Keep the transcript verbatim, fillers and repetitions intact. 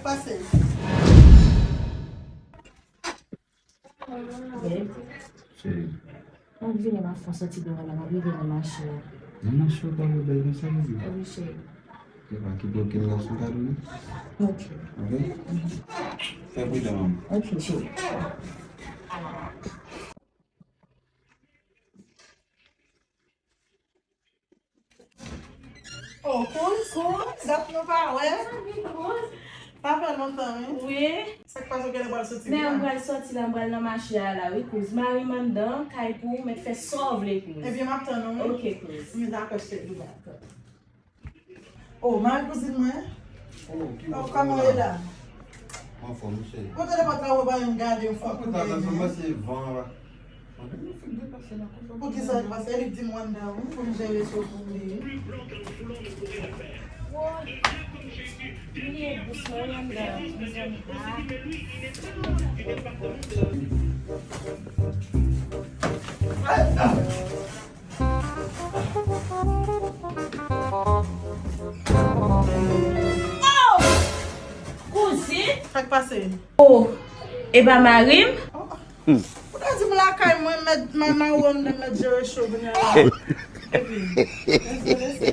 Pase. Babe, cheri, m ap vini, m ap fè yon soti deyò la, m ap rive nan mache a. Nan mache w pa wè bèl konsa, baby? Wi, cheri. Epa kite okenn gason kado, non? Ok. Ok? Fè pridan, manmi. Ok, cheri. Oh, kouz, kouz, dat nou pa wè. Pa fè lontan, wi. Wi. Sa k pase, ou genlè pral soti la? Men m pral soti la, m pral nan mache a la, wi, kouz. Mari m anndan, kay pou ou, mèt fè sa w vle, kouz. Ebyen, m ap tann ou, wi. Ok, kouz. Men dakò, cheri, dakò. Oh, mari kouzin mwen. Oh, ki Oh, kòman w ye la? Anfòm, wi, cheri. Kote le pòt la, ou pa menm gade yon fwa pou gade. Mwen se van la. Poukisa l pase? Li di m w anndan wi, pou m jere cho pou li. Woy, li ye dous mwen anndan, mezanmi. Ah. Oh! Kouzin? Sa k pase? Oh, e pa mari m? Oh. Ou ta di m lakay mwen, mèt, manman ou anndan, mèt jere cho kounye a la. Epi, lese, lese.